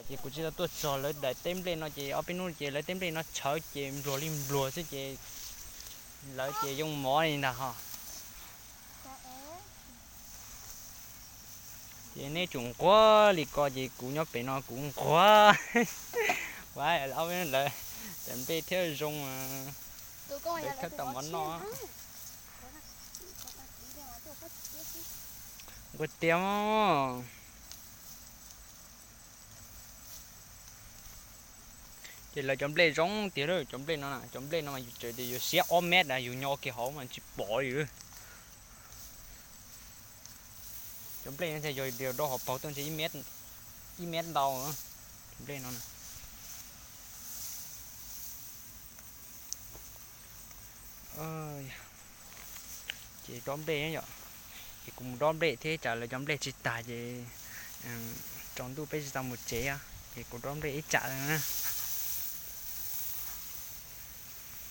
Ces kuv tsis tau tuaj txog lawv daim teb nplej no ces ob peb hnub ces lawv teb nplej no tshawv ces npluag li npluag xwb ces lawv ces yoo mov li ntag ho. Ces neb tsum nquag li ko ces kuv nyob pem no kuv nquag. Ua, ob peb hnub lawv daim nplej thiaj zoo, lawv thiaj tau mov noj. Nquag tiag. Ces lawv cov nplej zoo tiag lawm, cov nplej no, cov nplej no mas yus tseem tias yuav siab ob mev a, yus nyob kiag hauv mas tsis pom li. Cov nplej no yog tias dob hauv paus tuaj ntshe ib mev ntau. Cov nplej no na. Ces dob nplej yom, ces kuv mus dob nplej thiab tsam lawv cov nplej tsis tag ces tsaus ntuj peb tsis tau mus tsev, ces kuv dob nplej ib tsam na.